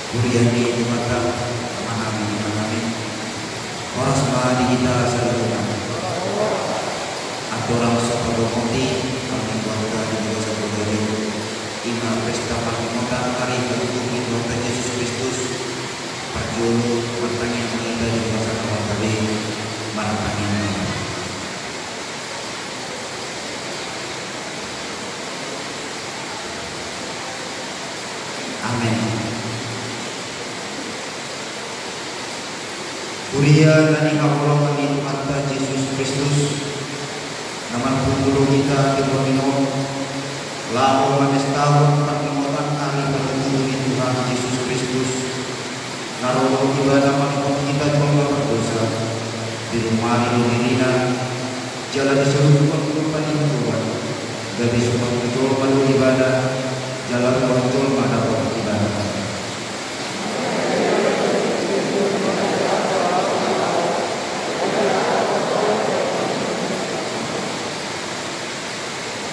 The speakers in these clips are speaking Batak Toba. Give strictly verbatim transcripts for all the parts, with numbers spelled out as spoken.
Huria ni Tuhanta, manami, manami. Horas ma di hita saluhutna. Andorang so taboto hami, hami Tuhanta di bagasan sadari on, ima pesta pangingotan ari hatubuan ni Tuhanta Jesus Kristus. Parjolo martangiang ma hita di bagasan Tuhanta be, martangiang ma hita. Amen. Huria na hinaholongan ni Tuhanta Jesus Kristus, na marpungu do hita di tingki on, laho mamestahon pangingotan ari hatubuan ni Tuhan Jesus Kristus. Na ro do Ibana manopot hita jolma pardosa, dilumari do dirina, jala disolukhon do pangidoan, gabe suman tu jolma do Ibana, jala ruar jolma dapot Ibana.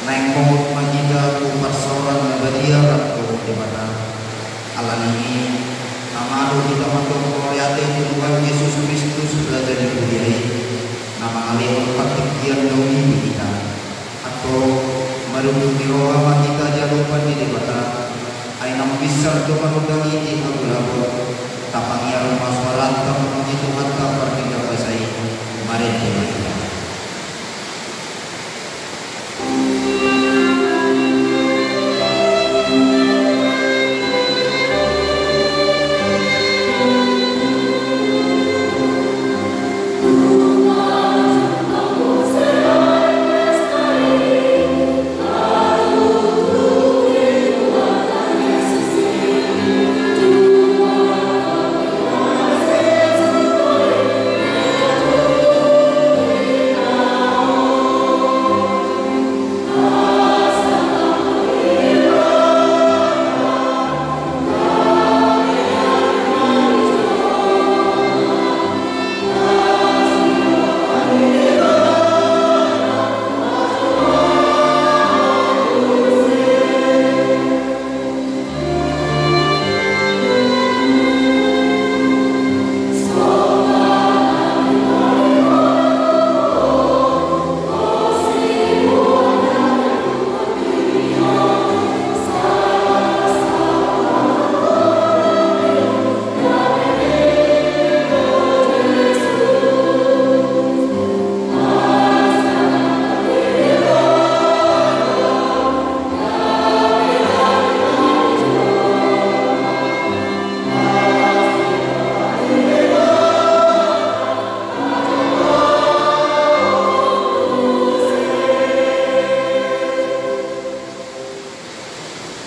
Naeng mongot ma hita tu parsaoran na badia rap dohot Debata. Alani i, tama do hita mandok mauliate tu Tuhan Jesus Kristus, Raja ni huria i, na mangalehon partingkian na uli di hita. Antong, marunjuk ni roha ma hita di adopan ni Debata, ai naung binsar do manondangi di hagolapon. Tapangiar ma suaranta, mamuji Tuhanta pardenggan basa i. Marende ma hita.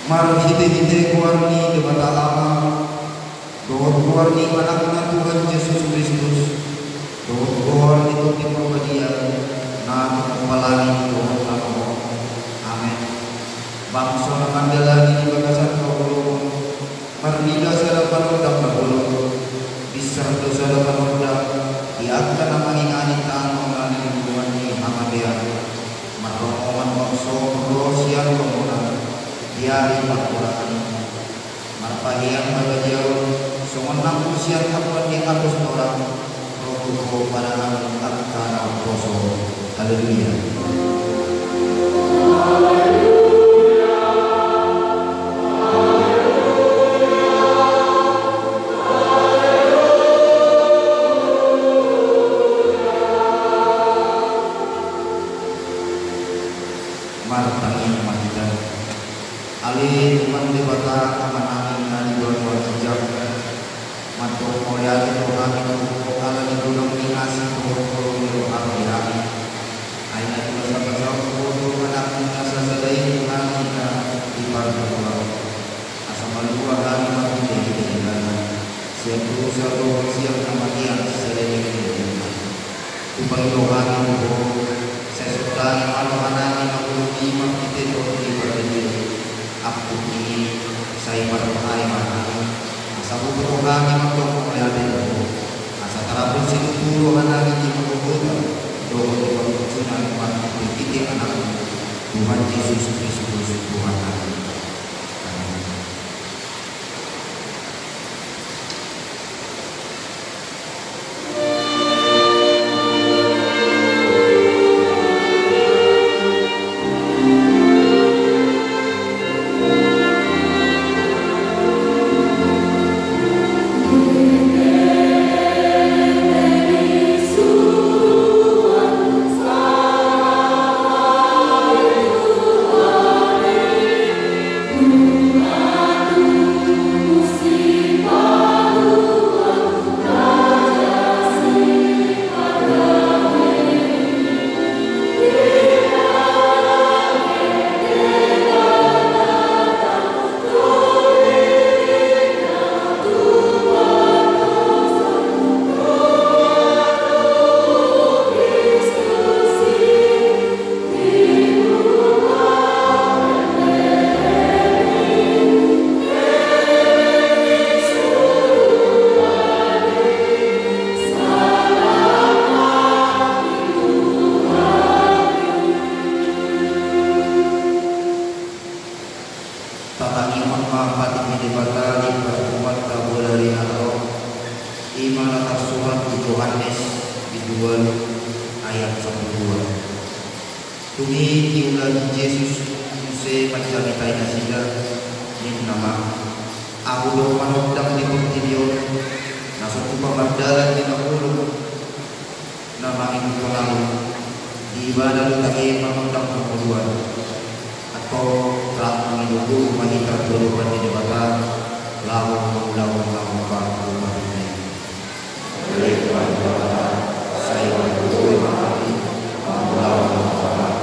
Marhitehite goar ni Debata Ama, dohot goar ni Anakna Tuhan Jesus Kristus, dohot goar ni Tondi Parbadia, na tumompa langit dohot tano on. Amen. Bangso na mandalani di bagasan hagolapon, marnida sada panondang na bolon, binsar do sada panondang di angka na mangingani tano na niluluan ni hamatean. Marrongoman bangso ro sian longonan, di ari parhorasan i. Marpaheang ma bajau, songon nangku sian habuan ni apostel, ro tu ho padanganmu angka na umposo. Haleluya. Martangiang ma hita. Ale Tuhan Debata, Amanami na di banua ginjang, mandok mauliate do hami tu Ho ala ni godang ni asi dohot holong ni roham di hami. Ai na dibasabasahon Ho do Anakmu na sasada i tu hami na di parmulaan on. Asa malua hami marhitehite Ibana sian dosa dohot sian hamatean saleleng ni lelengna. Hupaluahon hami tu Ho, sai sondangi ma rohanami na holom i marhite Tondi Parbadia i. Angkup ni i, sai marroha ma hami, asa huboto hami mandok mauliate tu Ho, asa tarapul situtu rohanami di hagogotan dohot di pangunjunan marhitehite Anakmu, Tuhan Jesus Kristus, Tuhannami. Amen. Patik ni Debata di parpunguanta bodari na ro, i ma na tarsurat di Johannes bindu ualu ayat sampulu dua. Dung i diulahon Jesus muse manjamitai nasida, ninna ma: Ahu do manondang di portibi on, na so tupa mardalan di na holom na mangihuthon Ahu, di ibana do tahe manondang hangoluan. Antong rap mangido gogo ma hita tu adopan ni Debata, laho mangulahon hangoluan tu parpunguan i. Alai Tuhan Debata, sai margogo ma hami mangulahon hangoluan.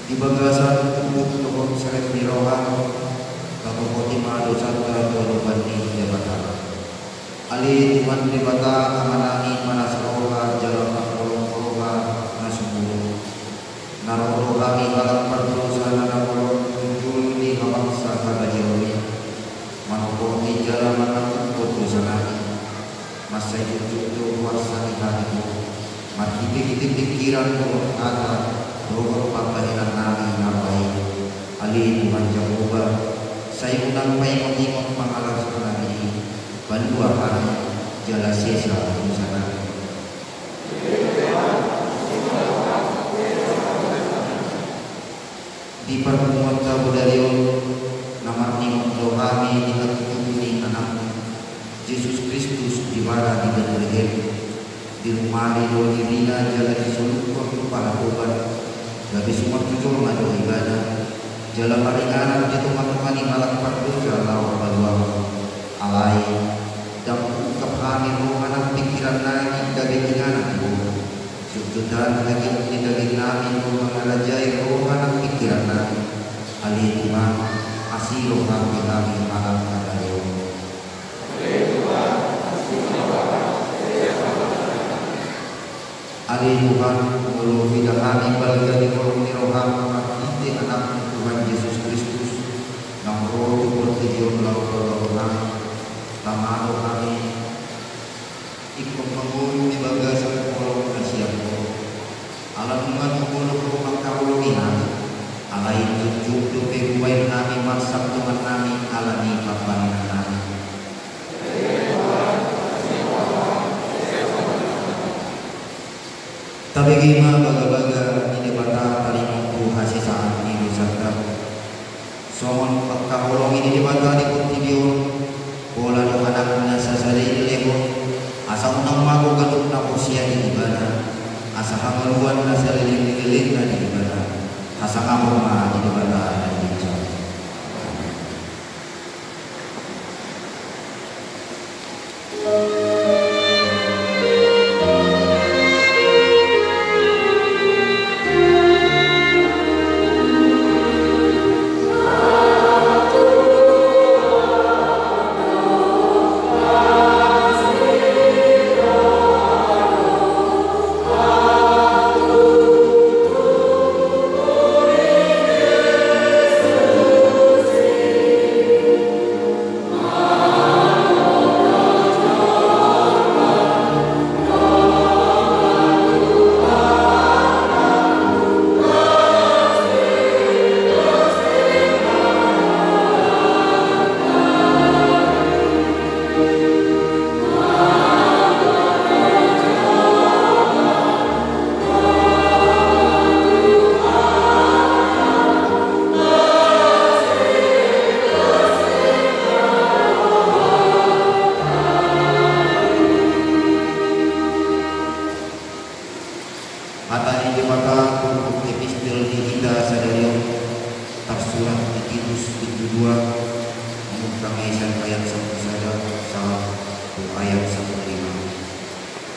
Di bagasan uhum dohot serep ni roha, tapotopoti ma dosanta tu adopan ni Debata. Ale Tuhan Debata, Amanami malas roha jala pangholong roha na sumurung, na ro do hami halak pardosa na dapot tu jolo ni habangsa habadiaon i, manopoti jala mangampunon dosanami. Mansai jotjot do huarsai hami Ho, marhitehite pingkiran dohot hata dohot pambahenannami na bahen. Ale Tuhan Jahowa, sai unang paingotingot pangalasnami i, palua hami jala sesa dosanami. Di parpunguanta bodari on, na marningot do hami di hatutubu ni Anakmu, Jesus Kristus di bara di Betlehem. Dilumari do dirina jala disolukhon tu paratoban, gabe suman tu jolma do Ibana, jala maringanan di tongatonga ni halak pardosa laho paluahon. Alai, ndang huungkap hami roha nang pingkirannami gabe inganan di Ho. Jotjotan hagiot ni dagingnami do mangarajai roha nang pingkirannami. Ale Tuhan, asi roham di hami halak na dao on. Ale Tuhan, molo huida hami balga ni holong ni roham marhite Anakmu Tuhan Jesus Kristus, naung ro tu portibi on laho paluahon hami, tama do hami ingkon mangolu di bagasan holong na sian Ho. Ala nunga tu holong Ho mangkaholongi hami, alai jotjot dope hubahen hami marsak dongannami ala ni pambahenannami. Tabege ma bagabaga ni Debata taringot tu hasesaan ni dosanta. Songon pangkaholongi ni Debata di portibi on, pola do Anakna sasada i dilehon, asa unang mago ganup na porsea di Ibana, asa hangoluan na saleleng ni lelengna di Ibana. Hasangapon ma di Debata na di ginjang.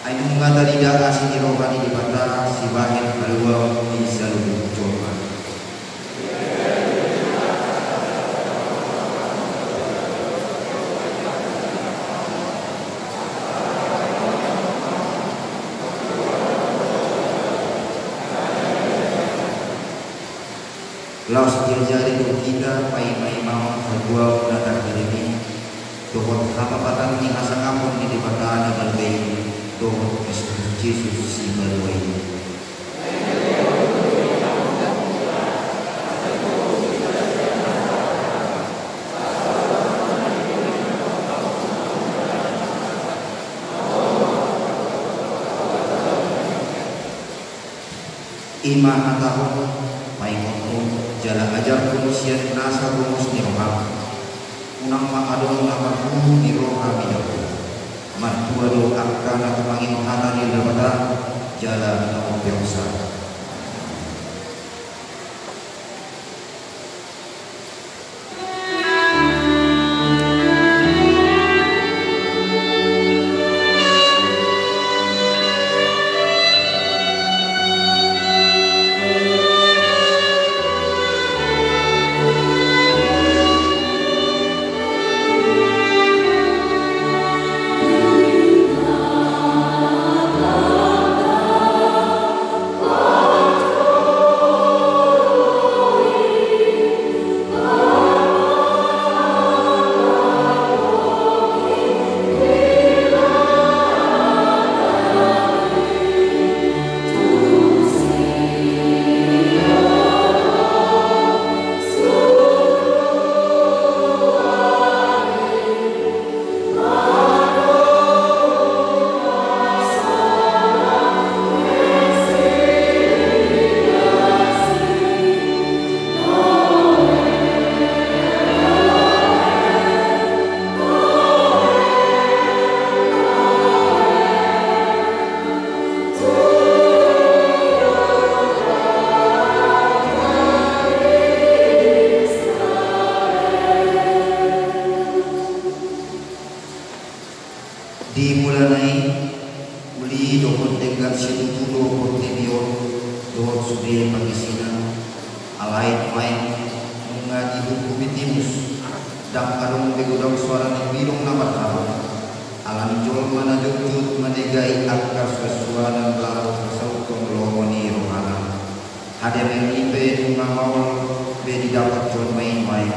Ai nunga tarida asi ni roha ni Debata sibahen haluaon ni saluhut jolma. Laos diajari do hita paima-imaon haluaon na tarkirim i, dohot hamapatan ni hasangapon ni Debata na balga i, dohot Kristus Jesus sipalua i. I ma hatahon, paingothon jala ajarhon sian nasa gomos ni roham. Unang ma adong na marhulu ni roha mida. Martua do angka na tumangihon hata ni Debata jala na umpeopsa. Di mulana i, uli dohot denggan situtu do portibi on dohot sude pangisina. Alai nuaeng nunga dihuhumi Timus, ndang adong be godang soara ni pilong na marhabong. Alani jolma na jotjot manegai angka suansuanan laho hasauthon lomo ni rohana. Hadereng i pe nunga maol be didapot jolma i nuaeng.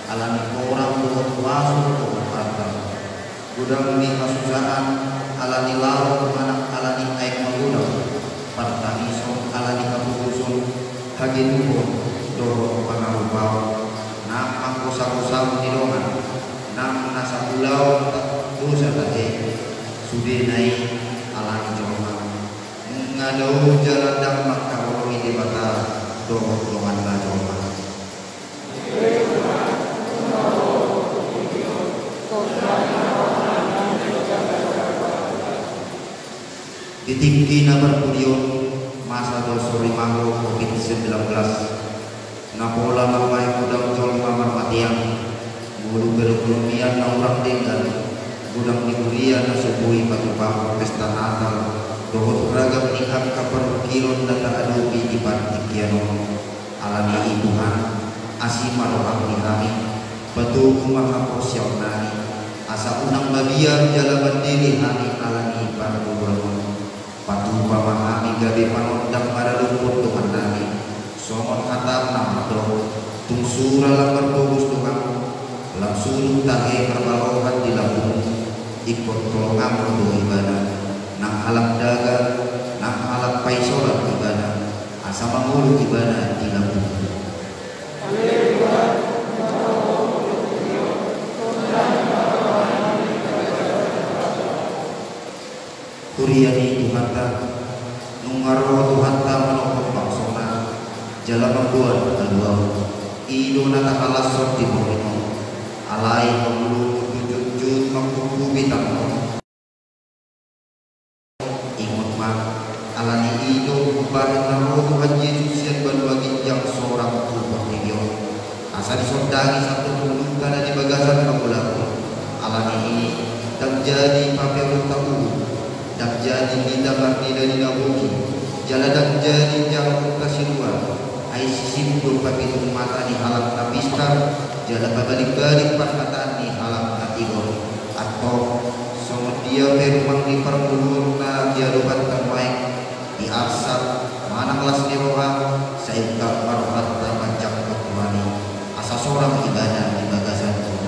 Alani porang dohot huaso dohot arta. Godang ni hasusaan, alani laho manang alani aek magodang, partangison alani hapogoson, hagedukon dohot pangalupaon, nang panggosagosaon ni dongan, nang na saulaon dosa tahe, sudena i alani jolma. Nunga dao jala ndang mangkaholongi Debata dohot donganna jolma. Di tingki na parpudi on, masa do so rimago covid sembilan belas, na pola mambahen godang jolma marmatean, molo perekonomian na hurang denggan, godang ni huria na so boi patupahon pesta Natal dohot ragam ni angka parungkilon na taadopi di partingkian on. Alani i Tuhan, asi ma roham di hami, patogu ma haporseaonnami, asa unang mabiar jala mandele hami alani parngoluan on. Patupa ma hami gabe panondang maradophon dongannami, songon hatam na mandok: Tung sura lam martobus do hamu, lam surut tahe marbalohan di lambungmu, ingkon tolonganmu do ibana, nang halak dagang, nang halak paisolan ibana, asa mangolu ibana di lambungmu. Huria ni Tuhanta, nunga ro Tuhanta manophop bangsona, jala mamboan haluaon. I do na tahalashon di borngin on. Alai molo jotjot manghuphuphi tano on, ingot ma, alani i do umbahen na ro Tuhan Jesus sian banua ginjang sorang tu portibi on, asa disondangi sandok ngolunta na di bagasan pangulahon. Alani i, ndang jadi papeononta uhum, ndang Jadi hita marnida di na bogei, jala ndang jadi jangkon hasiluan, ai sisin do papitung mata ni halak na pistar, jala pabalik-balik parhataan ni halak na tigor. Antong, songon dia pe rumang ni parngoluon na di adopanta nuaeng, di arsak manang las ni roha, sai ungkap ma rohanta manjangkon Tuhan i, asa sorang ibana di bagasan tubuan.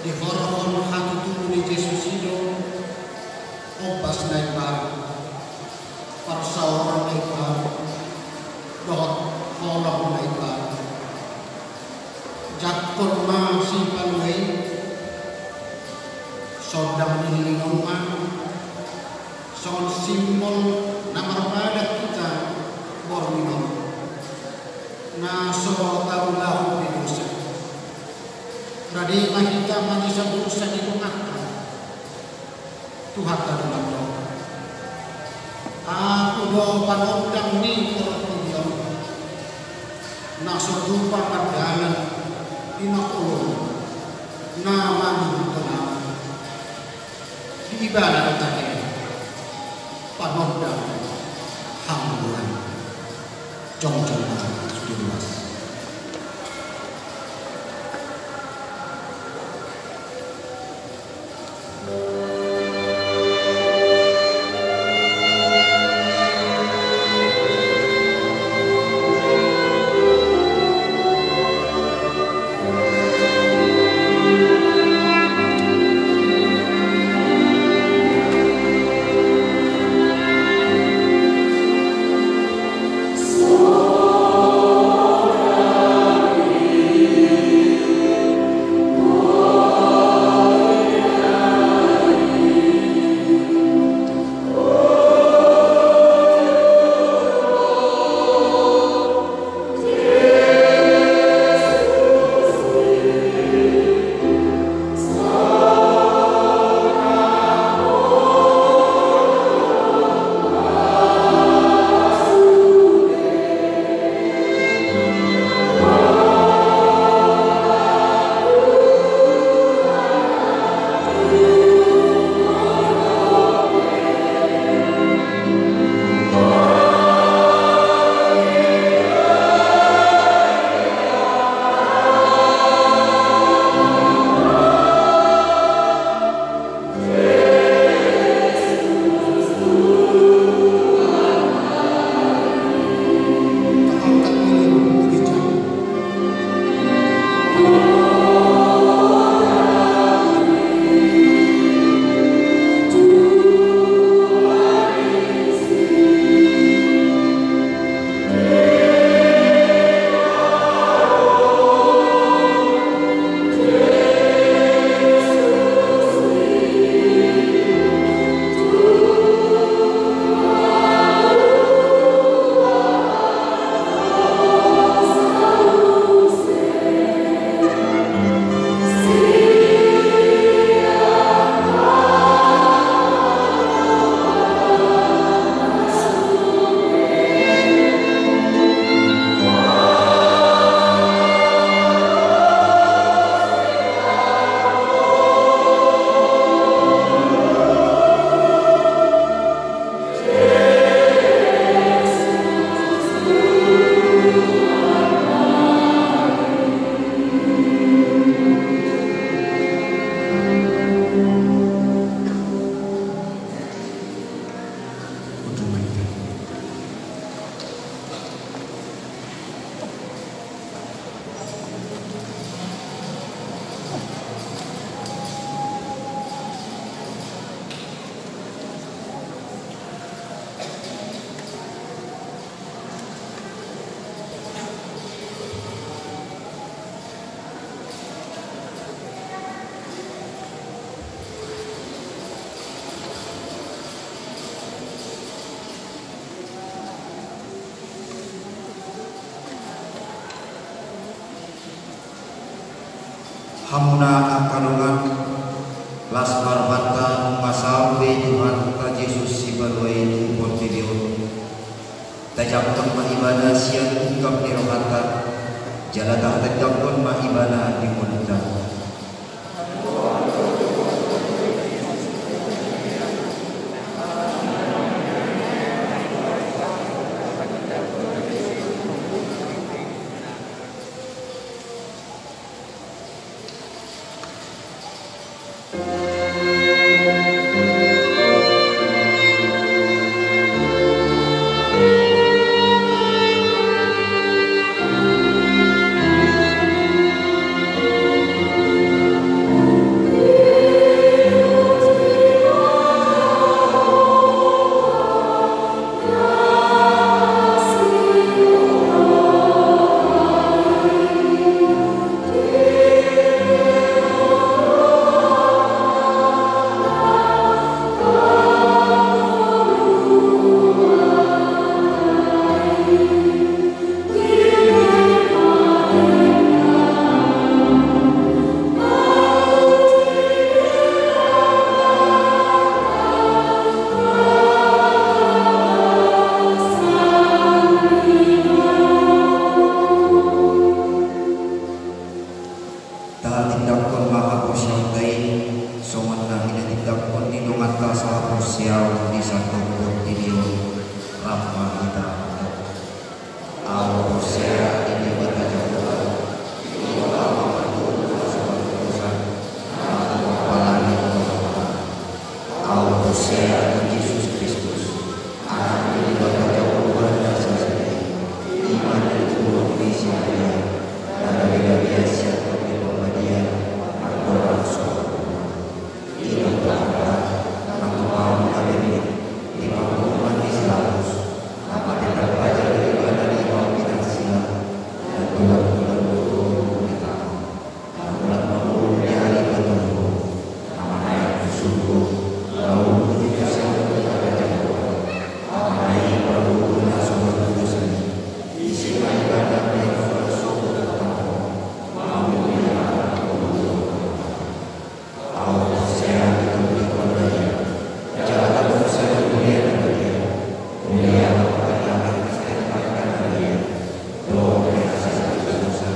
Dihorhon hatutubu ni Jesus i do ombas na imbaru, parsaoran na imbaru, dohot holong na imbaru. Jangkon ma Sipalua i, sondang ni lilingonna, songon simbol na marpadan hita borngin on, na so taulahon be dosa. Rade ma hita manesa dosa di donganna. Tuhanta do mandok: Ahu do panondang ni portibi on, na so tupa mardalan di na olo na mangihuthon ahu. Di Ibana do tahe panondang hamuliaon. Jongjong ma sude ruas. Hamuna angka dongan, las ma rohanta nunga saur be Tuhanta Jesus Sipalua i tu portibi on. Tajangkon ma Ibana sian ungkap ni rohanta, jala tahatangkon ma Ibana di ngolunta. Tindanghon ma haporseaonta i songon na hinatindanghon ni donganta sahaporseaon di sandok portibi on. Rap ma hita. Ahu porsea di Debata Jahowa, Debata na mardomu na so mardosa, na tumompa langit dohot tano. Ahu porsea di Jesus Kristus, Anak ni Debata Jahowa na sasada i, i ma na ditubuhon ni si Maria, na gabe gabean sian Tondi Parbadia, margoar so haporseaon. Ia Tuhan, na tumompa gabe di pangurupan ni si Pilatus, na mate tarpajal ibana di batu pinasida, na tulan-tulan boru di tano, na mulak mangolu di ari patoluhon, na manaek tu surgo, laho tu siamun ni Debata Jahowa, Ama na i parguru na so mardosa i, disi ma ibana naeng suda sogot tu tano on, mangolu di angka na mangolu. Ahu porsea di Tondi Parbadia, jala adong sada Huria na badia, Huria Parpanghilapan Kristen angka na badia, dohot hata na sai dosa,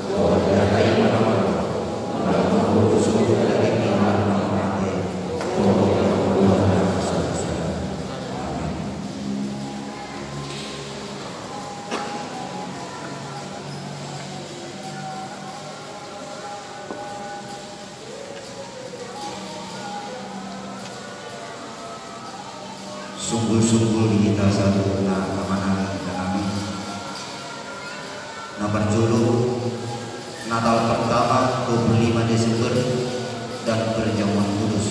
dohot hata na manang, dohot hata na mangolu, dohot hata na mangolu, dohot hata na mangolu. Amin. Sunggul-sunggul di hita saluhutna, Amang nami, Inang nami. Na parjolo, Natal pertama, dua puluh lima Desember, dan Perjamuan Kudus.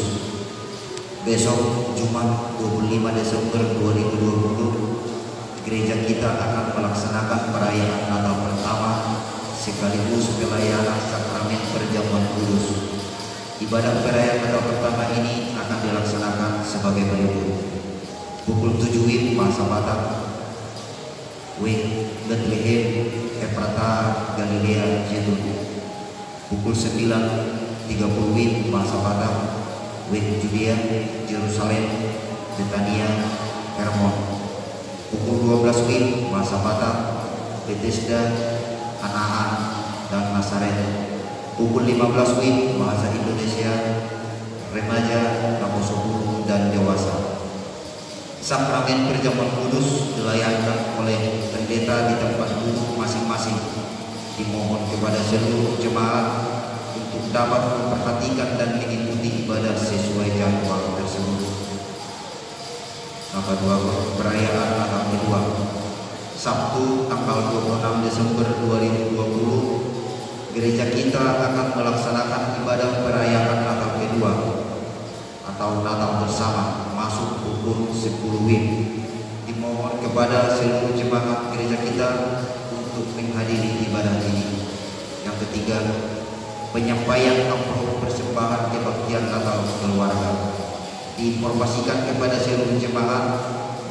Besok, Jumat, dua puluh lima Desember dua ribu dua puluh, gereja kita akan melaksanakan perayaan Natal pertama sekaligus pelayanan Sakramen Perjamuan Kudus. Ibadah perayaan Natal pertama ini akan dilaksanakan sebagai berikut. Pukul tujuh WIB bahasa Batak, WIB Betlehem, Efrata, Galilea, Zaitun. Pukul sembilan tiga puluh WIB bahasa Batak, WIB Judea, Jerusalem, Betania, Hermon. Pukul dua belas WIB bahasa Batak, Betesda, Kanaan, dan Nasaret. Pukul lima belas WIB bahasa Indonesia, remaja, naposoburu, dan dewasa. Sakramen Perjamuan Kudus dilayangkan oleh pendeta di tempat duduk masing-masing. Dimohon kepada seluruh jemaat untuk dapat memperhatikan dan mengikuti ibadah sesuai jadwal tersebut. Natal kedua, perayaan Natal kedua. Sabtu, tanggal dua puluh enam Desember dua ribu dua puluh, gereja kita akan melaksanakan ibadah perayaan Natal kedua atau Natal bersama, masuk pukul sepuluh WIB. Dimohon kepada seluruh jemaat gereja kita untuk menghadiri ibadah ini. Yang ketiga, penyampaian amplop persembahan kebaktian Natal keluarga. Diinformasikan kepada seluruh jemaat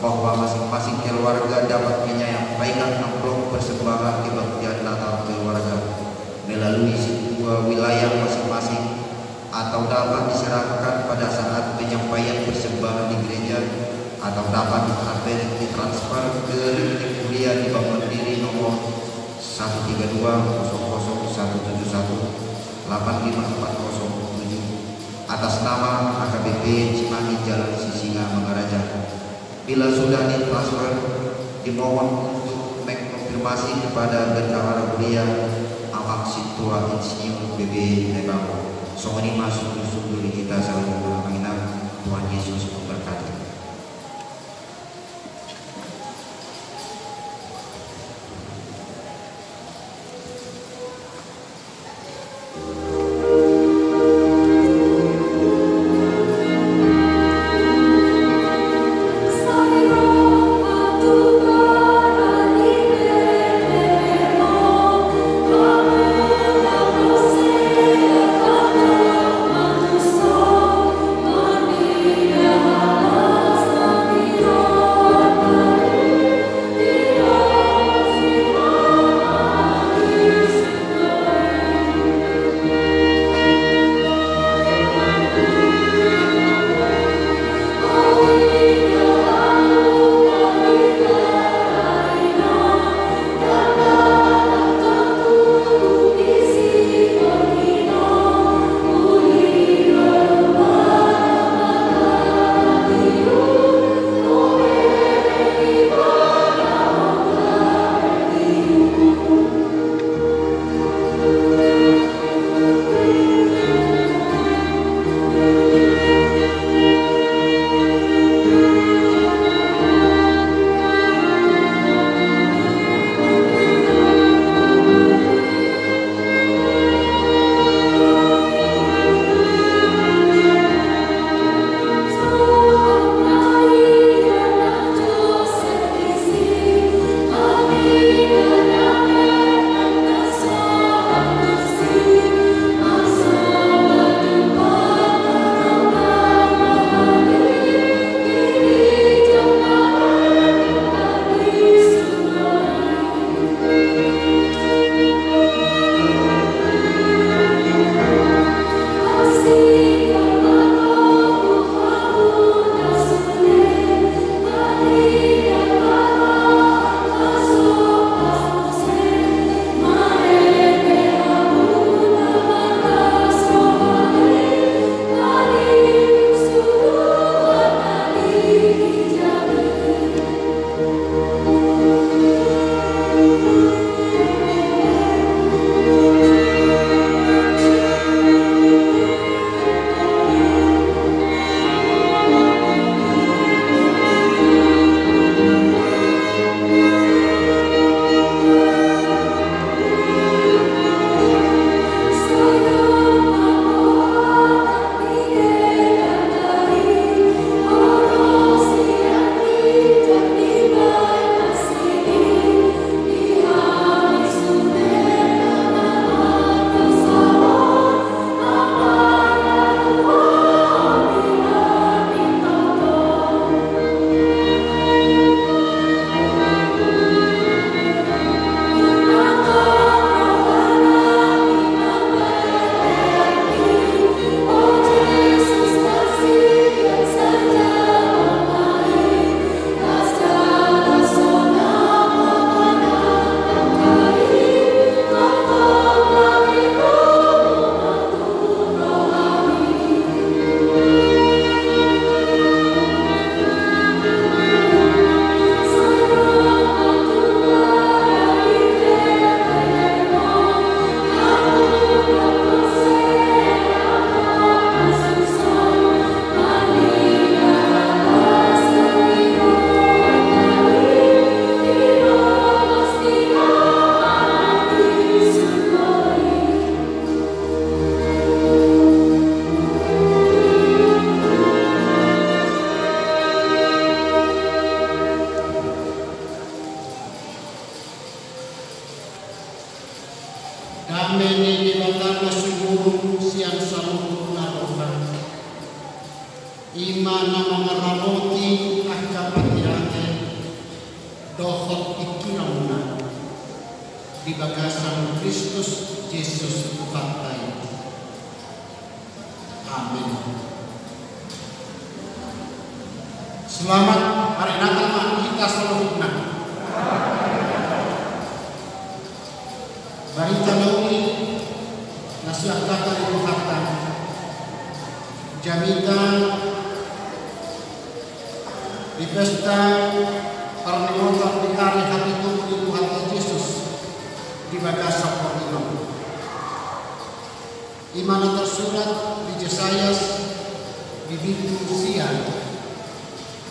bahwa masing-masing keluarga dapat menyampaikan amplop persembahan kebaktian Natal keluarga melalui sintua wilayah masing-masing, atau dapat diserahkan pada saat penyampaian persembahan di gereja, atau dapat ditransfer ke rekening Huria di Bank Mandiri nomor satu tiga dua kosong kosong satu tujuh satu delapan lima empat kosong tujuh, atas nama H K B P Cimahi, Jalan Sisingamangaraja. Bila sudah ditransfer, dimohon untuk mengkonfirmasi kepada Bendahara Huria, Amang Sintua Insinyur B B Haibaho. Songon i ma sunggul-sunggul di hita saluhutna, Amang Inang. Tuhan Yesus memberkati. bagasan Kristus Jesus Tuhanta i. Amin. Selamat Hari Natal ma di hita saluhutna. Barita na uli na sian hata ni Tuhanta, jamita di pesta parningotan ni ari hatitu ni Tuhanta Jesus di bagasan portibi on. I ma na tarsurat di Jesayas di bindu sia,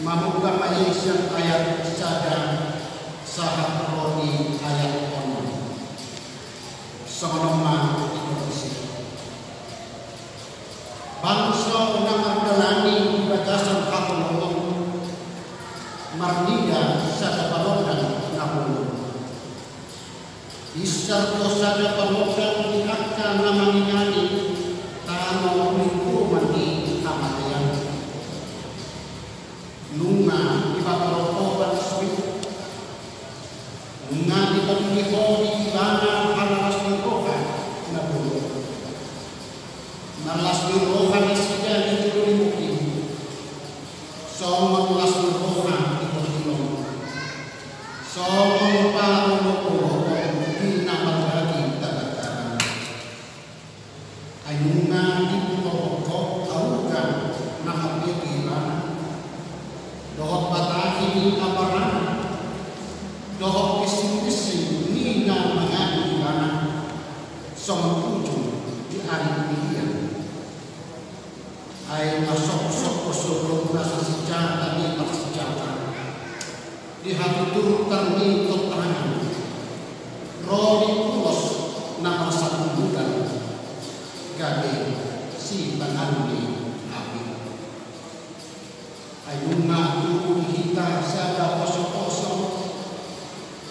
mamungka ma i sian ayat sada sahat ro di ayat onom. Songon on ma didok disi: Bangso na mardalani di bagasan hatuaon marnida sada panondang na bolon. Binsar do sada panondang di angka na mangingani tano linggoman ni hamatean. Nunga dipatorop ho bangso i, nunga dipaduli ho di ibana halalas ni roha na bolon. Marlas ni roha nasida di jolo ni mukim, songon las ni roha di portibi on, songon parolopolopon di na mardaging tagakkaran. Ai nunga dipatorop ho auga na marbege ibana, dohot batahi ni abarana, dohot pinsingpinsing ni na mangadu ibana, songon ujung di ari pilihan. Ai masoksok do surguk na so sinjata ni marsinjata, dihatutur tarni tontangan, ro di ulos na marsabulbudan, gabe sipanganon ni api. Ai nunga tubu di hita sada posoposo,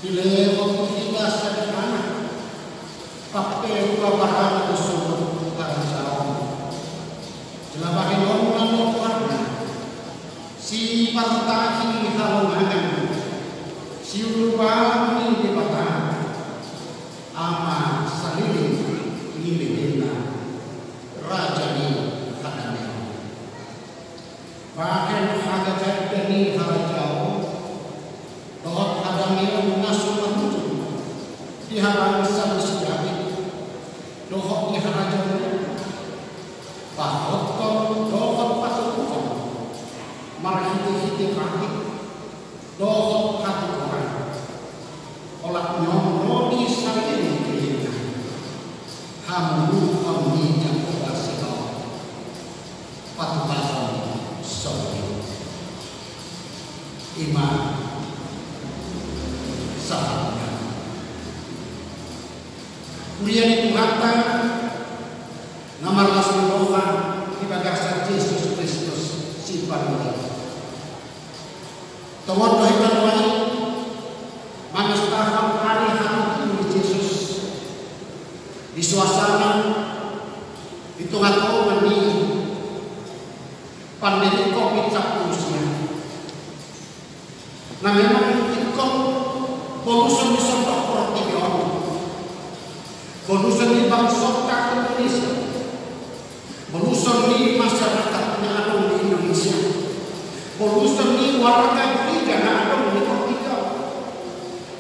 dilehon tu hita sada anak, pamperu abarana do songon harajaon. Jala bahenonna do goarna: Sipartahi halongangan, siulubang ni Debata, Ama saleleng ni lelengna, Raja ni hadameon. Bahen hagagadan ni harajaon dohot hadameon na so marujung di habangsa ni si Daud dohot di harajaon, pahothon dohot patuduhon marhitehite patik dohot hatuturan. Olat ni on ro di saleleng ni lelengna, hamuruon ni Jahowa Zebaot, patupaon songon i. I ma sahatna. Huria ni Tuhanta na marlas ni roha di bagasan Jesus Kristus Sipangido. Tongon do hita nuaeng mamestahon ari hatutubu ni Jesus di suasana, di tongatonga ni pandemi covid sampulu sia, na memang ingkon boluson ni sandok portibi on, boluson ni bangsonta Indonesia, boluson ni masyarakat na adong di Indonesia, boluson ni warga gereja na adong di portibi on,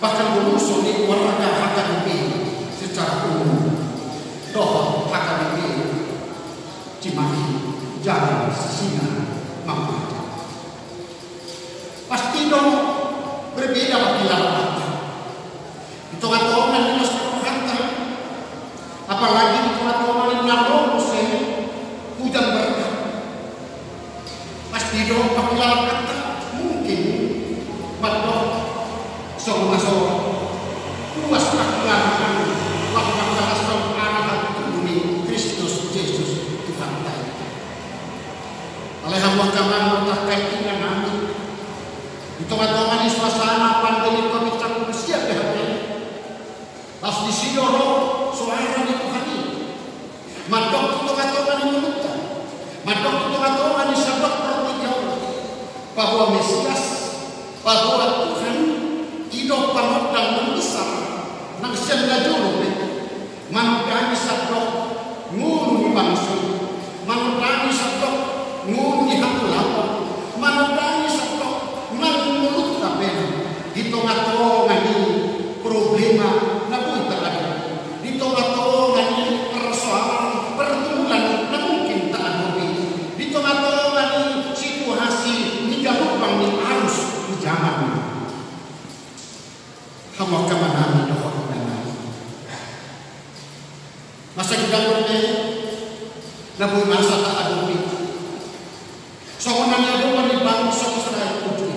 bahkan boluson ni warga H K B P secara umum dohot H K B P Cimahi Jalan Sisina Mambaca. Pasti do berbeda panghilaphonta di tongatonga ni las ni rohanta, apalagi di tongatonga ni na ro muse hujan berkat. Pasti do panghilaphonta mungkin mandok songon na so puas panghilaphonta laho mangkalashon ari hatutubu ni Kristus Jesus Tuhanta i. Alai hamu angka amang dohot angka inang nami, di tongatonga ni suasana pandemi covid sampulu sia pe hape, laos disi do ro soara ni Tuhan i mandok tu tongatonga ni ngolunta, mandok tu tongatonga ni sandok portibi on, bahwa Mesias, bahwa Tuhan i do panondang na besar Nang sian na jolo pe, manondangi sandok ngolu ni bangso i, manondangi sandok ngolu ni hatulangon, manondangi sandok nang ngolunta pe di tongatonga ni problema na boi tahadopi, di tongatonga ni persoalan pergumulan na mungkin tahadopi, di tongatonga ni situasi ni galupan ni arus ni jaman. Hamu angka amanami dohot inanami, masa godang do na boi masa tahadopi. Songon na niadopan ni bangso Israel uju i.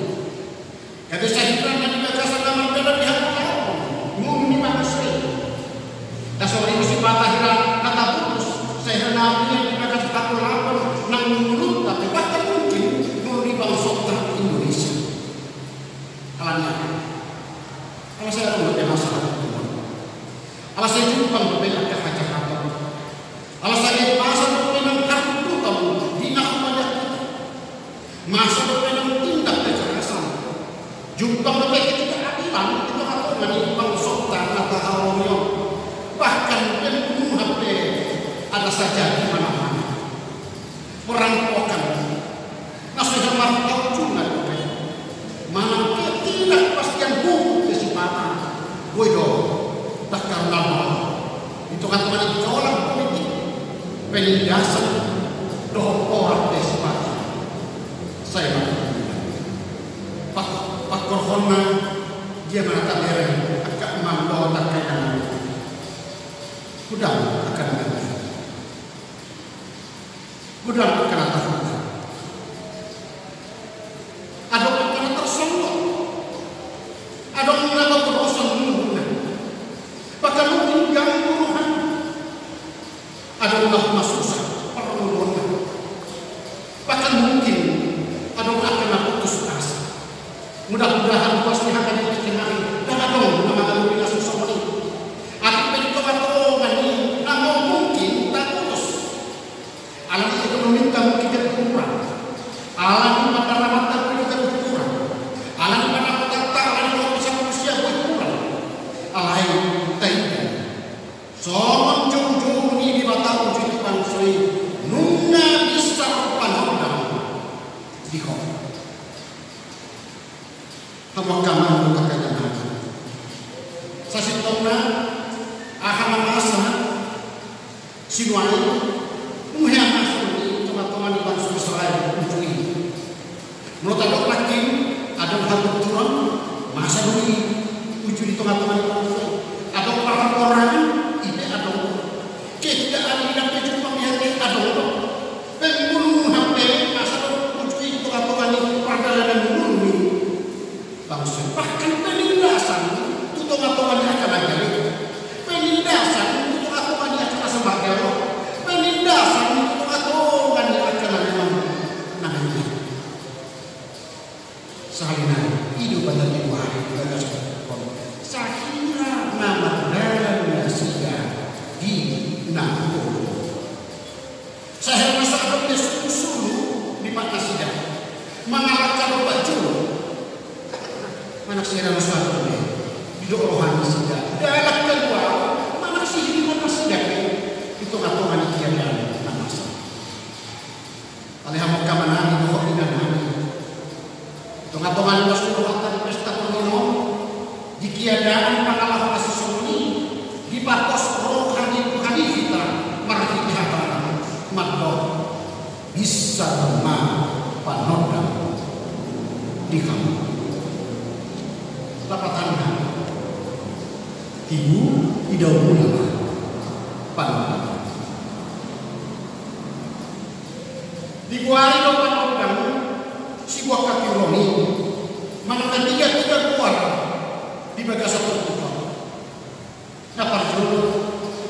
Gabe sahira na di bagasan na mardalan di hatulangon ngolu ni bangso i. Na so ringot sipata hira na taputus, sahira na di bagasan hatulangon nang ngolunta pe, bahkan mungkin ngolu ni bangsonta Indonesia. Alani aha? Ala sai adong dope masa hatuntuton. Ala sai jumpang dope angka hajahatan. Ala sai masa dope nang hatuntuton di na humaliang hita. Masa dope nang tindak kekerasan. Jumpang dope ketidakadilan di tongatonga ni bangsonta na tahaholongi on. Bahkan pembunuhan pe ada saja di mana-mana. Perampokan. Na so hea marhahutna dope manang ketidakpastian hukum pe sipata. Boi do tangkar na di tongatonga ni gejolak politik, penindasan dohot porak pe sipata. Sai ma pak-, pangkorhonna dia ma na tabereng angka amang dohot angka inang. Godang angka na Godang angka na tahuta. Adong angka na tarsongot. Adong na mamborosan ngoluna. Bahkan mungkin ganggu rohana. Adong na masusa parngoluonna. Bahkan mungkin adong angka na putus asa. Mudah-mudahan ruas ni hata ni tingki nari ndang adong na mangalupi na songon i. Atik pe di tongatonga ni na mungkin taputus. Alani ekonominta mungkin jadi kurang. Alani pandaramanta mungkin jadi kurang. Alani pandaramanta, alani kopi sama manusia mungkin kurang. Alai taida songon joujou ni Debata uju di bangso i, nunga bisa panondang di ho. Hamu angka amang dohot angka inang. Sasintongna, aha ma masa sinuan i, nunga hea masa do i di tongatonga ni bangso Israel uju i. Molo tadok nangkin, adong haturturon, masa do i uju di tongatonga ni bangso i. Adong parhorasan, i pe adong. Ketidakadilan pe jumpang di hatian adong do. Pembunuhan pe masa do uju i di tongatonga ni pardalanan ngolu ni bangso i. Bahkan penindasan tu tongatonga ni angka na gale. Penindasan tu tongatonga ni angka na so margalo. Penindasan tu tongatonga ni angka na memang na gale. Sahali nai i do banta di luar i di bagasan on. Sahira na mardalan nasida di na tolu. Sahira na so adong be sulusulu di pat nasida mangalangka dompak jolo. Manang sahira na so adong be didok roha nasida dalan kaluar manang sihilingon nasida pe di tongatonga ni keadaan na masa. Alai hamu angka amanami dohot inanami, tongatonga ni na so rohanta di pesta tondinon, di keadaan pangalaho na songon i, dipatos roha ni Tuhan i hita marhite hatana mandok, bisa ma panondang di hamu. Lapatanna, tibu idaonmuna ma panondang. Digoari do panondang sibuan hakiroan i manang na tigatiga goar di bagasan turpuk on. Na parjolo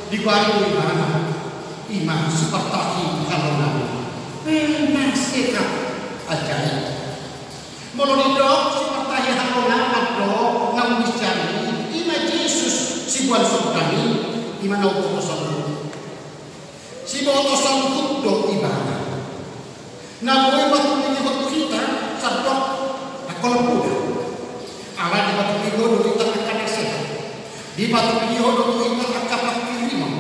digoari do ibana, i ma sipartahi halongangan. Penasehat ajaib. Molo didok sipartahi halongangan do na umbicara i, i ma Jesus sibuan sorga i, i ma na umboto saluhut. Siboto saluhut do ibana. Na boi patulihon tu hita sandok angka na poda. Alai dipatulihon do hita angka na sehat. Dipatuduhon do tu hita angka panghirimon.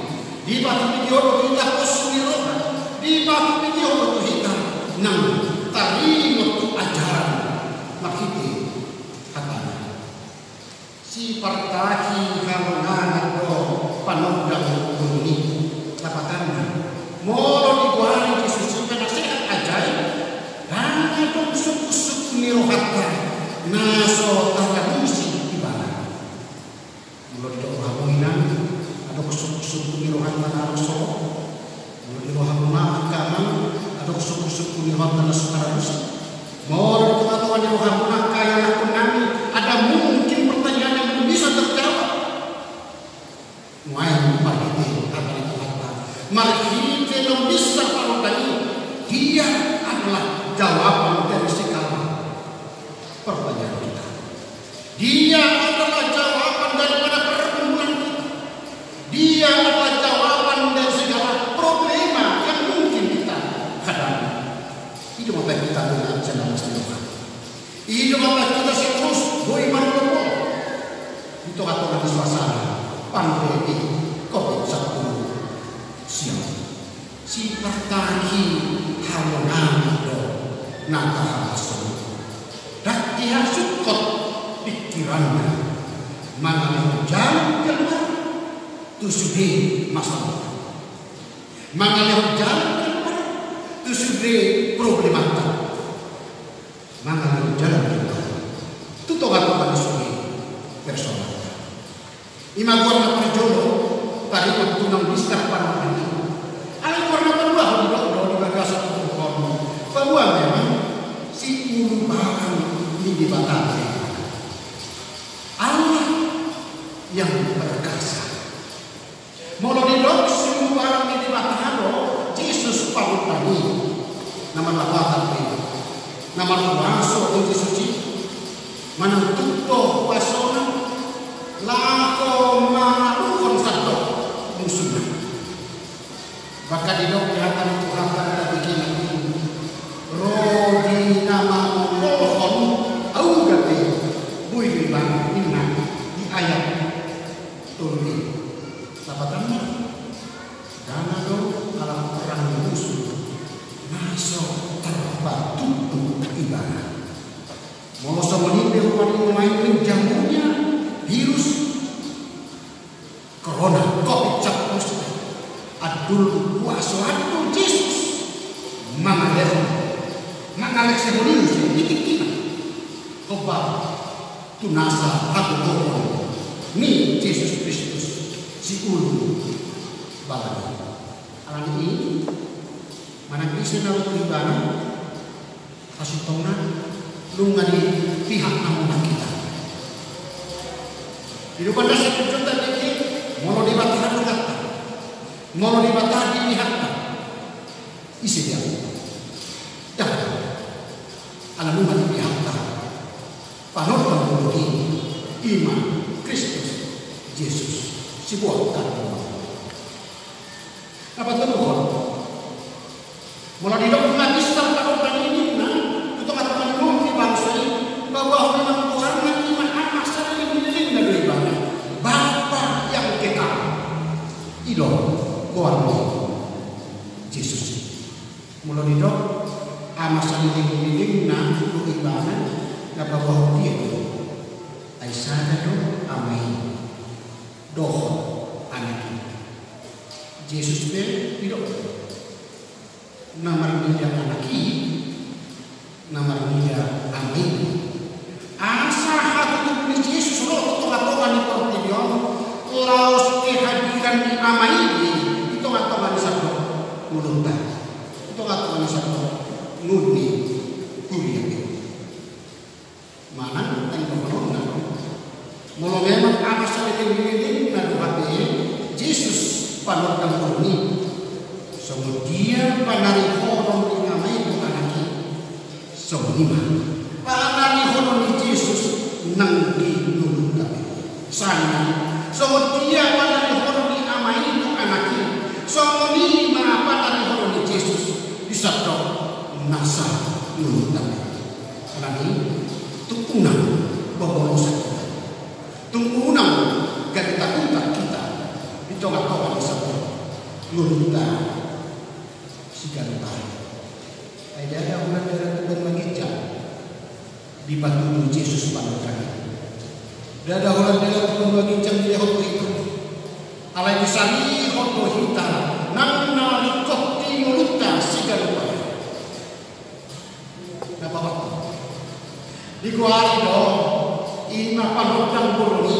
Dipatuduhon do tu hita pos ni roha. Dipatuduhon do tu hita nang taringot tu ajaran marhite hatana. Sipartahi halongangan do panondang ni boru i. Lapatanna, molo digoari Jesus i penasehat ajaib, ndang adong sungkunsungkun ni rohanta na so taralusi ibana. Molo didok rohamu inang, adong sungkunsungkun ni rohanta na so, molo di rohamuna angka amang, adong sungkunsungkun ni rohanta na so taralusi. Molo di tongatonga ni rohamuna angka ianakhonnami, ada mungkin pertanyaan yang belum bisa terjawab. Nuaeng marhite hata ni Tuhanta, marhite naung binsar panondang i, dia adalah jawaban dari segala pertanyaan kita. Dia adalah jawaban daripada pergumulan kita. Dia adalah jawaban dari segala problema yang mungkin kita hadapi. I do ma baen hita tu na sian na pos ni roha. I do ma baen hita sian na boi marlombo di tongatonga ni suasana pandemi covid sampulu sia. Sipartahi halongangan do na tahaholongi. Ndang dihasungkon pingkiranna mangalehon jalan keluar tu sude masalahta. Mangalehon jalan keluar tu sude problemanta. Mangalehon jalan keluar tu tongatonga ni sude persoalan. I ma goar na parjolo taringot tu naung binsar panondang i. Alai goar na paduahon do, do di bagasan tubuhon, bahwa memang siulubalang ni Debata, Allah yang perkasa. Molo didok siulubalang ni Debata do Jesus panondang i, na marlapatan pe, na marhuaso do Jesus i, manang tung do huasona laho mangaluhon sandok musuna. Bahkan didok di hata ni Tuhanta na tabege nangkin, ro di na mangolhon auga pe boi do ibana, ninna di ayat tolu i. Lapatanna, ndang adong alang perang ni musu na so tarpatutu ibana. Molo songon i pe rupani nuaeng menjamurnya virus corona covid sampulu sia, andul huaso do Jesus mangalehon, mangalehon virus i di tingkina. Hombar tu nasa hagogoon ni Jesus Kristus siulubalang i. Alani i, manang ise na ro tu ibana, hasintongna nunga di pihak hamuna hita. Di dopan nasa tujuan tadi, molo Debata di pihakta, molo Debata di pihakta, ise dia? Dah, ala nunga di pihakta panondang boru i, i ma Kristus Jesus siboan. Na patoluhon, molo didok na binsar panondang i ninna tu tongatonga ni bangso i, bahwa memang goarna i ma Ama saleleng ni lelengna do ibana, Bapa yang kekal. I do goar ni Jesus i. Molo didok Ama saleleng ni lelengna do ibana, na paboahon dia do? Ai sada do Ama i dohot Anak i. Jesus pe didok, na marnida Anak i, na marnida Ama i. Asa hatutubu ni Jesus ro tu tongatonga ni portibi on, laos kehadiran ni Ama i di tongatonga ni sandok ngolunta, di tongatonga ni sandok ngolu ni huria i. Manang tanda hononna, molo memang Ama saleleng ni lelengna do hape Jesus panondang boru i, songon dia panarihonon ni Ama i tu Anak i, songon i ma panarihonon ni Jesus nang di ngolunta pe. Sanga songon dia panarihonon ni Ama i tu Anak i, songon i ma panarihonon ni Jesus di sandok nasa ngolunta pe. Alani i, tung unang bobolosan hita. Tung unang gabe ta Patudu Jesus pandohan i. Ndada holan dela tu banua ginjang dilehon tu hita. Alai disarihon do hita nang na ringkot di ngolunta siganup ari. Na paopat, digoari do i ma panondang bolon i,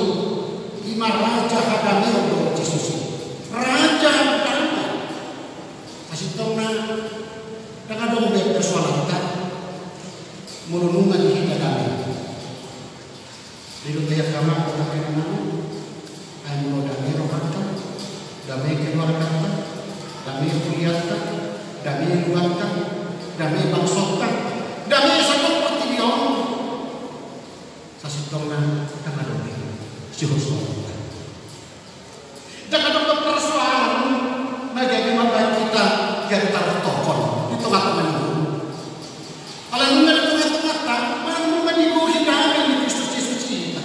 i ma raja hadameon do Jesus i. Raja hadameon. Sasintongna ndang adong be persoalanta molo nunga di hita dame. Didok be angka amang dohot inang, ai molo dame rohanta, dame keluarganta, dame hulianta, dame luatta, dame bangsonta, dame saluhut portibi on, sasintongna ndang adong be sihoshononta. Ndang adong be persoalan na gabe mambahen hita gabe tarotohon di tongatonga ni ngolu. Alai nunga di tongatonganta, manang nunga digohi dame ni Kristus Jesus i hita.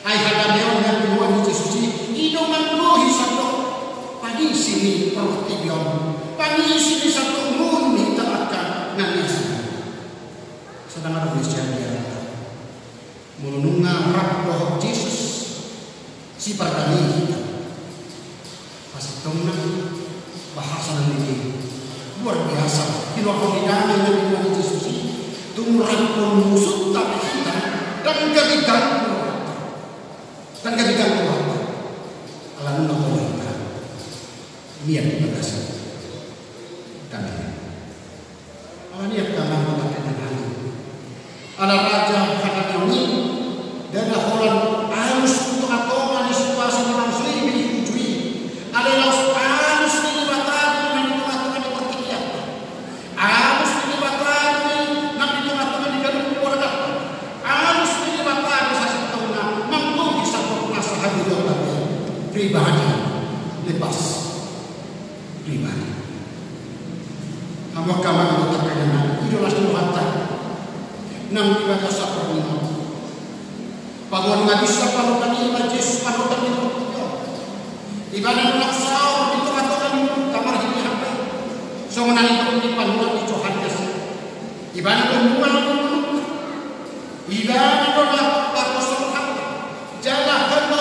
Ai hadameon na binoan ni Jesus i, i do manggohi sandok pangisi ni portibi on, pangisi ni sandok ngolu ni hita angka na nias. Sai ndang adong be sian dia. Molo nunga rap dohot Jesus, sipardame hita. Sasintongna bahasa na nigei luar biasa. Hinorhon ni dame na binoan ni Jesus i, tung rap dohot musunta pe hita, ndang gabe ganggu rohanta. Ndang gabe ganggu rohanta. Ala nunga pola hita mian di bagasan dame. Alani i angka amang dohot inang, ala raja hadameon i, ndada holan alus tu tongatonga ni situasi na manang so i be diuju i. Alai laos alus ni Debata do i nang di tongatonga ni partingkian, alus ni Debata do i nang di tongatonga ni ganup keluarga, alus ni Debata do i sasintongna manggohi sandok nasa hadirionta pribadi, lepas pribadi. Hamu angka amang dohot inang, i do las ni rohanta nang di bagasan parningotan. Paboa nunga bisa panondang i ma Jesus panondang ni portibi on. Ibana do na saor di tongatonga ni ngolunta marhite hata i, songon na nidok ni panurat ni Johannes. Ibana do mual ni ngolunta. Ibana do na pahoshon hata jala hata.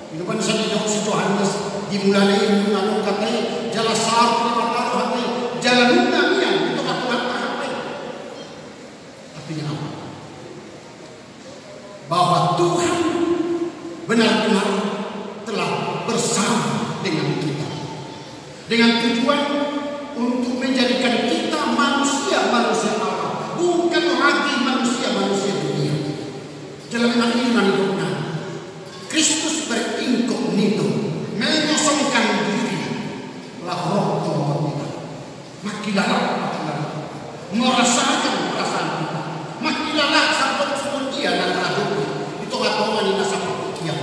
I do umbahen sai didok si Johannes, di mulana i nunga adong hata i, jala saor tu Debata do hata i, jala nunga mian di tongatonganta hata i. Artinya apa? Bahwa Tuhan benar-benar telah bersama dengan kita. Dengan tujuan untuk menjadikan kita manusia-manusia Allah, bukan lagi manusia-manusia dunia. Jala memang i do na nidokna. Kristus berinkognito, mengosongkan diri, laho ro tu tongatonga hita. Mangkilala, mangkilala. Merasakan perasaan hita. Mangkilala sandok songon dia na tahadopi di tongatonga ni nasa partingkian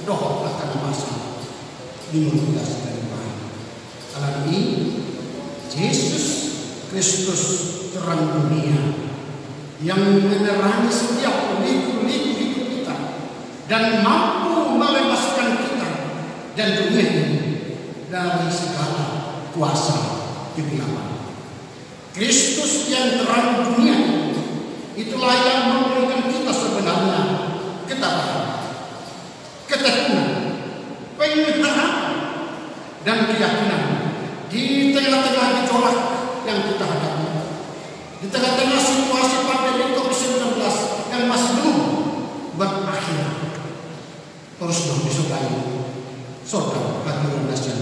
dohot angka na masa di ngolunta siganup ari. Alani i, Jesus Kristus terang dunia yang menerangi setiap liku-liku hidup kita dan mampu melepaskan kita dan dunia ini dari segala kuasa kegelapan. Kristus yang terang dunia ini, itulah yang memberikan kita sebenarnya ketabahan, ketekunan, pengharapan, dan keyakinan di tengah-tengah gejolak yang kita hadapi, di tengah-tengah situasi pandemi covid sembilan belas yang masih belum berakhir. Torus do disodai sorga hatiuron na sian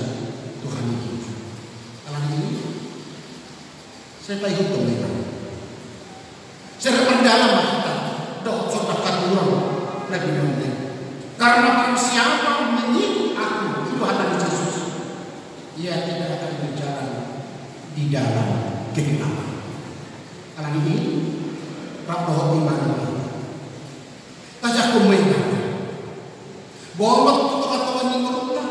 Tuhan i. Alani i, sai paihuthon ma hita. Sai mardalan ma hita dohot sorga hatiuron na binoan i. Karena barang siapa mengikut Aku, i do hata ni Jesus, ia tidak akan berjalan di dalam kegelapan. Alani i, rap dohot ibana ma hita. Tajangkon ma ibana. Bongot tu tongatonga ni ngolunta.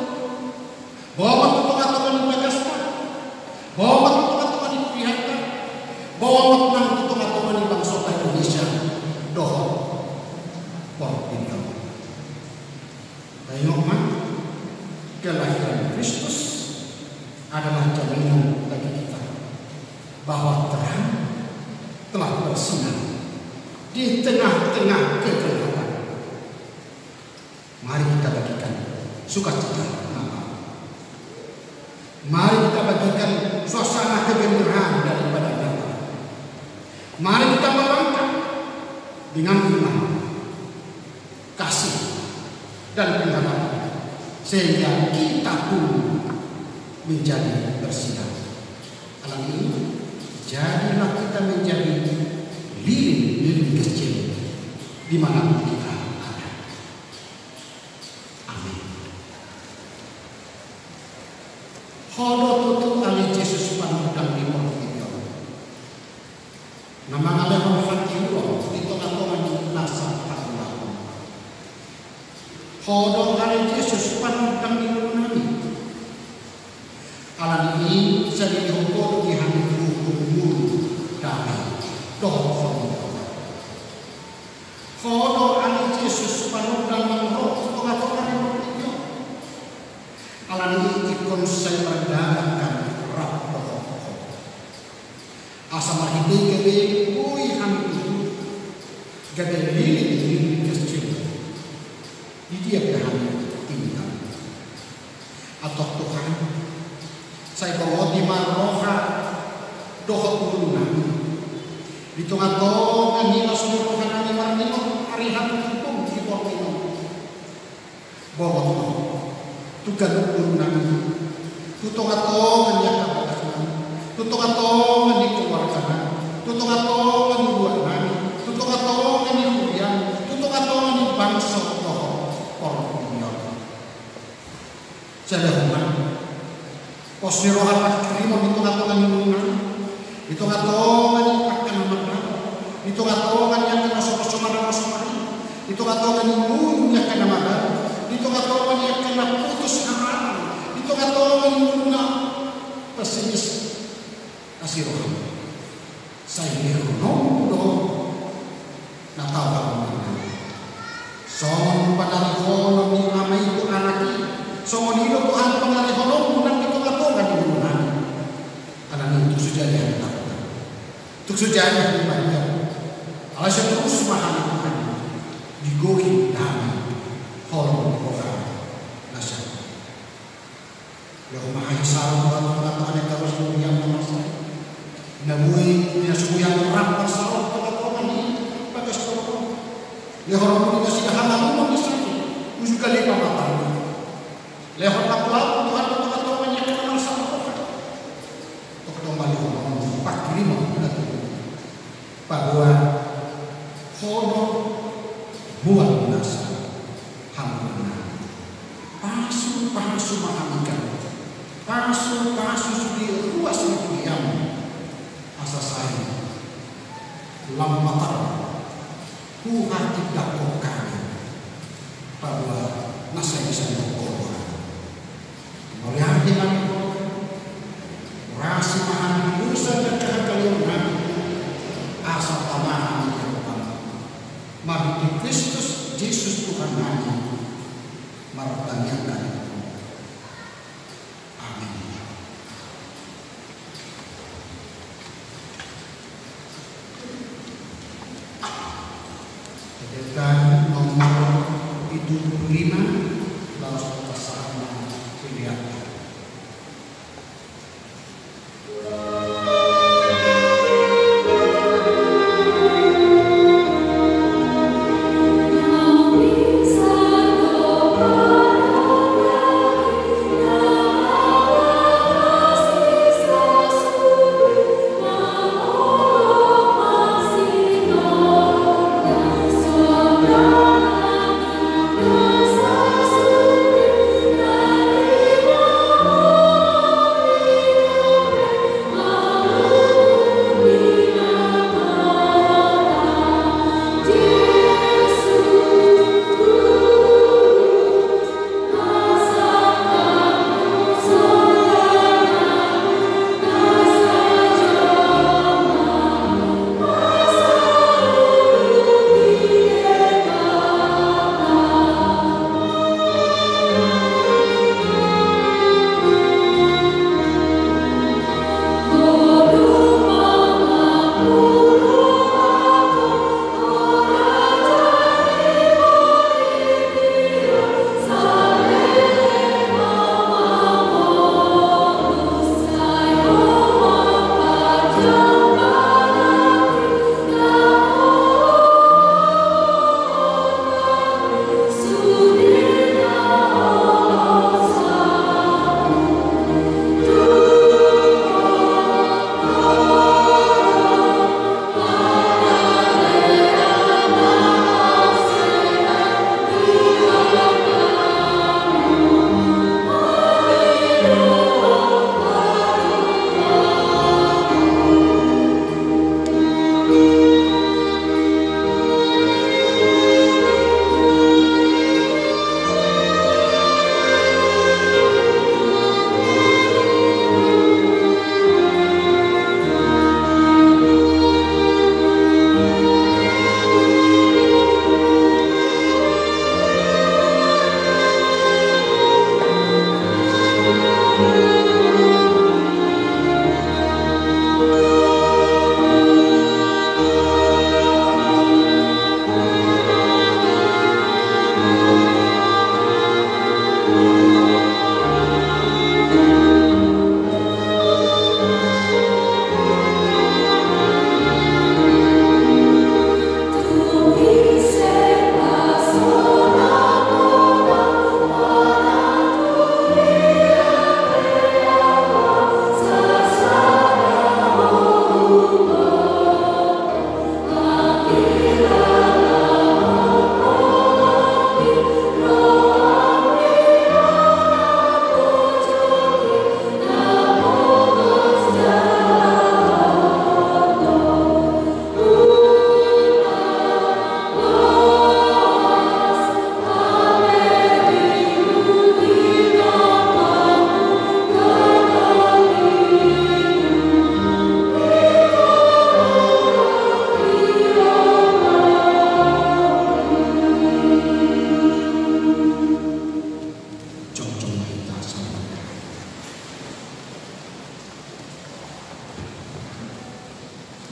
Bongot tu tongatonga ni bagasta. Bongot tu tongatonga ni pillanta. Bongot nang tu tongatonga ni bangsota Indonesia dohot portibi on. Taingot ma, kelahiran Kristus adalah jaminan bagi kita bahwa terang telah bersinar Di tengah-tengah kegelapan, mari kita bagikan sukacita Natal. Mari kita bagikan suasana kegembiraan daripada Natal. Mari kita melangkah dengan iman, kasih, dan pengharapan, sehingga kita pun menjadi bersinar. Alani i, jadilah kita menjadi lilin-lilin kecil di mana pun kita ada. Amin. Ho do tutu ale Jesus panondang ni portibi on, na mangalehon hatiuron di tonga-tonga ni nasa hangoluan. Ho do ale Jesus panondang ni ngolunami. Alani i sai dilehon Ho do di hami ngolu, dame dohot holong. Ho do ale Jesus panondang na ro di tonga-tonga ni portibi on. Alani i ingkon sai mardalan hami rap dohot Ho, asa marhite i gabe boi hami tutu gabe lilin-lilin kecil di dia pe hami tinggal. Antong Tuhan, sai bongoti ma roha dohot ngolunami di tonga-tonga ni las ni rohanami marningot ari hatutubu di portibi on. Bongot ma tu ganup ngolunami, tu tonga-tonga ni angka bagasnami, tu tonga-tonga ni keluarganami, tu tonga-tonga ni huanami, tu tonga-tonga ni huriami, tu tonga-tonga ni bangso dohot portibi on. Sai lehon ma pos ni roha panghirimon di tonga-tonga ni ngolunami, di tonga-tonga ni angka na mandok, di tonga-tonga ni angka na so poso marangos, di tonga-tonga ni ngolu ni angka na mabalu, di tonga-tonga ni angka na putus harapan, di tonga-tonga ni ngolu na pesimis. Asi roham, sai lehononmu do na tau haluaonnami. Songon panarihonon ni Ama i tu Anak i, songon i do Tuhan panarihononmu nang di tonga-tonga ni ngolunami. Alani i tung so jadi hami tarlumobi, tung so jadi hami marhite, alai sai torus ma hami Tuhan digohi dame holong ni roham na sahat. Lehon ma hahisaron tu tonga-tonga ni angka ruas ni huriam na marsahit, na boi, na so boi hami rap marsaor tu tonga-tonga ni bagas torop on. Lehononmu do nasida hamalumon ni sahit, uju gale pamatangna. Lehon ma tu hami Tuhan tu tonga-tonga ni angka na marsaor roha, tongtong ma lehononmu panghirimon na tubu. Paboa Ho do mual nasa haluaonnami. Pasu-pasu ma hami, pasu-pasu sude ruas ni huriam, asa sai lam matar huhatindangkon hami paboa na sai bisa didok Ho do hami. Mauliate ma di Ho, urasi ma hami di dosa dohot hagaleonnami, asa tama hami di adopanmu. Marhite Kristus Jesus Tuhannami, martangiang hami. Amin. Catatan nomor pitu pulu lima, laos pasahat ma tu hita.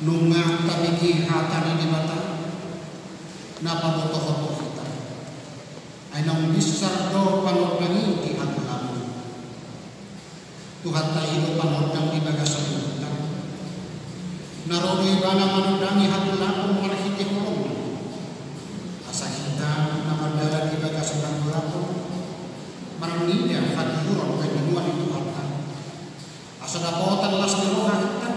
Nunga tabege hata ni Debata na pabotohon tu hita. Ai naung binsar do panondang i di hangoluan. Tuhanta i do panondang di bagasan hita. Na ro do Ibana manondangi hangoluan marhite holongna. Asa hita na mardalan di bagasan hangoluan marnida hatiuron hadihuron ni Tuhanta. Asa dapotan las ni roha hita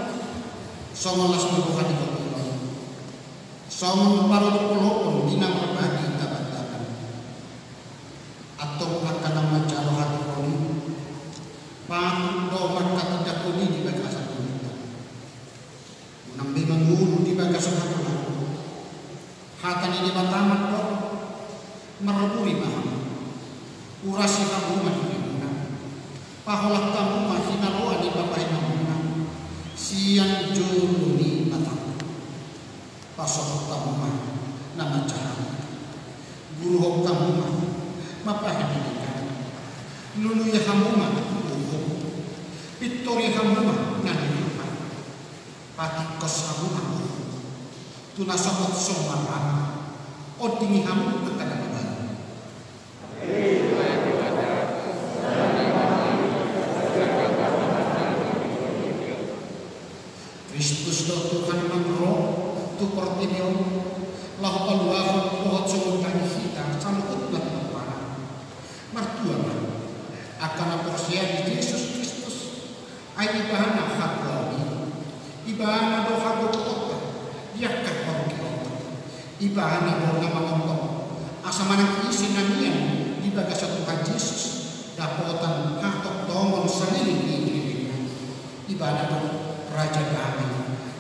songon las ni roha ni hatiuron. Songon parolopolopon di na marbagi tabantaban. Antong angka na manjalo hatiuron i patut do mangkatindangkon i di bagasan hita. Unang be mangolu di bagasan hangoluan. Hata ni Debata mandok, marmuri ma hamu. Urasi hamu ma hinamuna. Paholang hamu ma hinaloan ni bapainamuna sian jolo ni matangku. Pasohot hamu ma na manjaha. Guruhon hamu ma, ma pahinanginan. Lului hamu ma uhum. Pintori hamu ma na niluluan. Patingkos hamu ma uhum tu na somot so marrang. Ondingi hamu angka na babaru. Kristus do Tuhan na ro tu portibi on laho paluahon dohot songon daging hita saluhutna tu parpara. Martua ma angka na porsea di Jesus Kristus. Ai Ibana hatuaon i. Ibana do hagogoonta di angka parungkilonta. Ibana do na mangontong asa manang ise na mian di bagasan Tuhan Jesus dapotan hatongtongon saleleng ni lelengna. Ibana do Raja Dame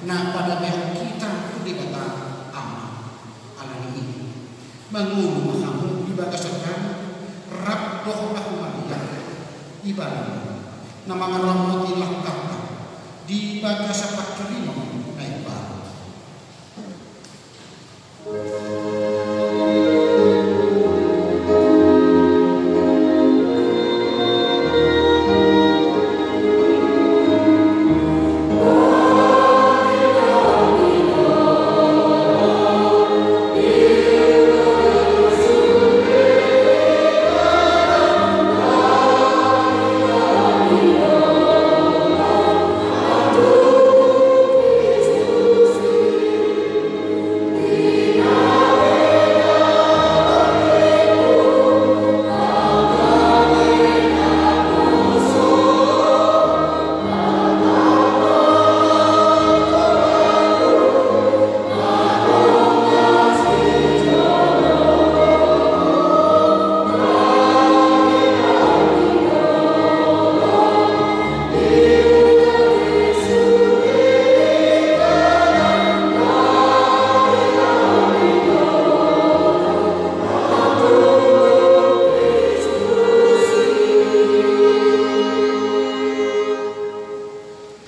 na padamehon hita tu Debata Ama. Alani i, mangolu ma hamu di bagasan hami rap dohot na humaliang. Ibana na mangaramoti langkanta di bagasan pangkirimon na imbaru.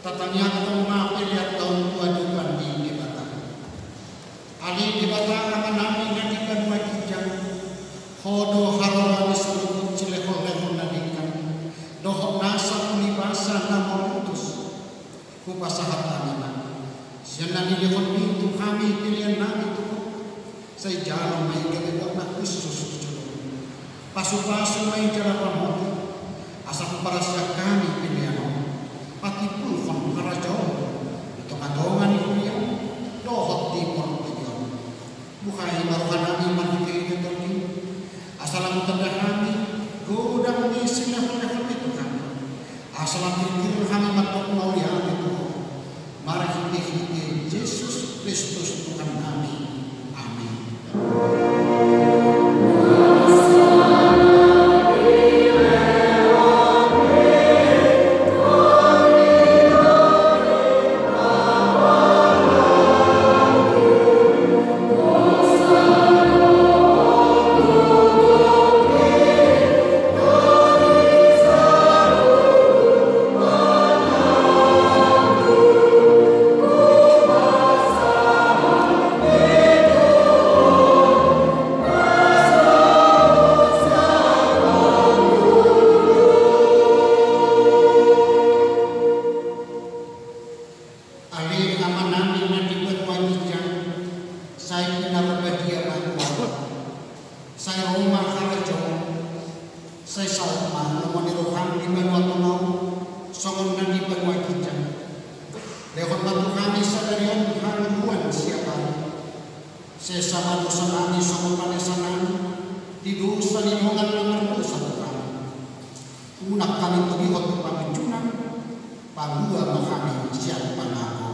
Tatangiangkon ma peleanta on tu adopan ni Debata. Ale Debata Amanami na di banua ginjang, Ho do haroro ni saluhut silehonlehon na denggan dohot nasa ulibasa na mauliutus. Hupasahat hami ma sian na nilehonMi tu hami peleannami tu Ho. Sai jalo ma i gabe bona hushus tu joloMi. Pasupasu ma i jala ramoti asa huparasian hami pelean on patimbulhon harajaonMu di tongatonga ni huriaM dohot di portibi on. Buhai ma rohanami marhitehite TondiM asa lam hutanda hami godang ni silehonlehonMi tu hami. Asa lam tirtir hami mandok mauliate tu Ho marhitehite Jesus Kristus Tuhannami. Amin. Sai saut ma lomo ni roham di banua tonga on songon na di banua ginjang. Lehon ma tu hami sadari on hangoluan siapari. Sesa ma dosa nami songon panesanami di dosa ni dongan na mardosa tu hami. Unang hami togihon tu pangunjunan. Palua ma hami sian pangago.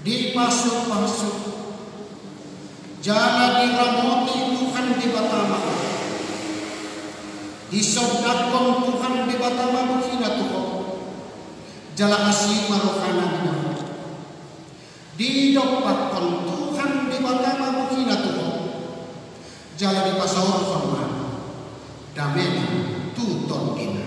Dipasupasu jala diramoti Tuhan Debata ma ho. Disondangkon Tuhan Debata ma bohina tu ho, jala asi ma rohana di ho. Didompakkon Tuhan Debata ma bohina tu ho, jala dipasaorhon ma damena tu tondina.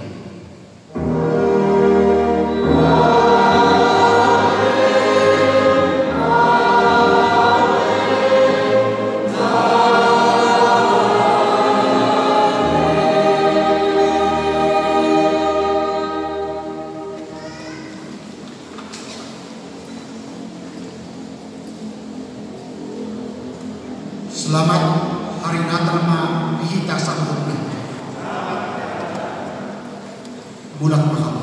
Selamat Hari Natal ma di hita saluhutna. Mulak ma ho.